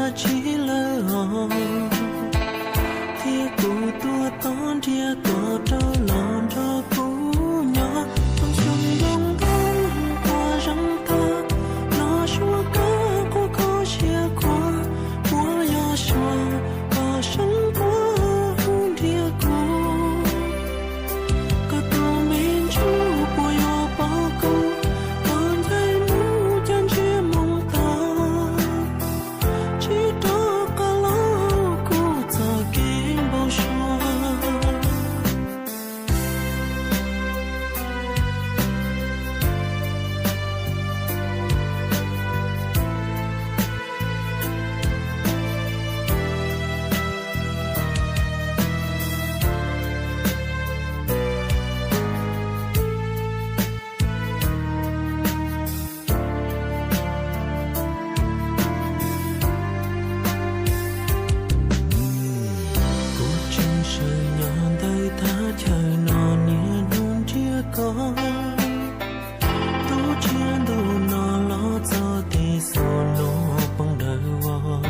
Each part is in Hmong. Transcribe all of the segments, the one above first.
dab tsi lawm os, thiab kuv tuaj tos nrhiav koj rov los nrog kuv nyob. Xyoo nplooj ntoo qhuav zeeg tag, los suav kab quaj kho siab khuav, puas yog suav koj seev quaj hu nrhiav kuv. Koj tus me ntsuj puas yuav pom kuv, koj ncaim mus cas ntsiag moo tag, tsis rov qab los kuv txoj kev npau suav. Kuv tseem sawv nyob ntawm thaj chaw no niaj hnub nrhiav koj, tus tsiaj ntuj no los txog tej xuas no poob dawb vog.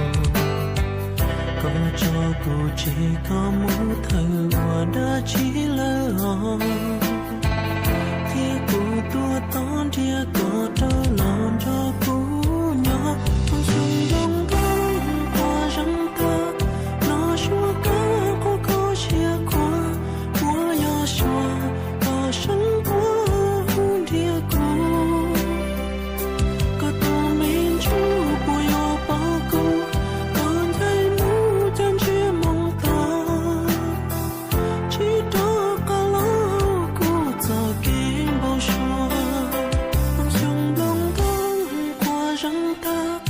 Koj tso kuv tseg koj mus thawj ua dab tsi lawm os, thiab kuv tuaj tos nrhiav koj rov los nrog kuv nyob. Xyoo nplooj ntoo qhuav zeeg tag, los suav kab quaj kho siab khuav, puas yog suav koj seev quaj hu nrhiav kuv. Koj tus me ntsuj puas yuav pom kuv, koj ncaim mus cas ntsiag moo tag, tsis rov qab los kuv txoj kev npau suav. Xyoo nplooj ntoo qhuav zeeg tag,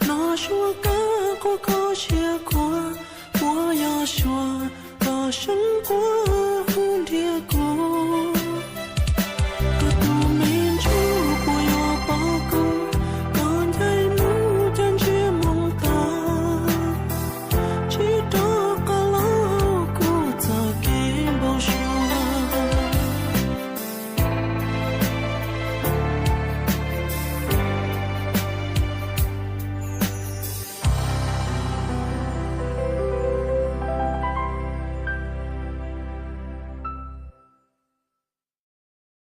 los suav kab quaj kho siab khuav, puas yog suav koj seev quaj hu nrhiav kuv.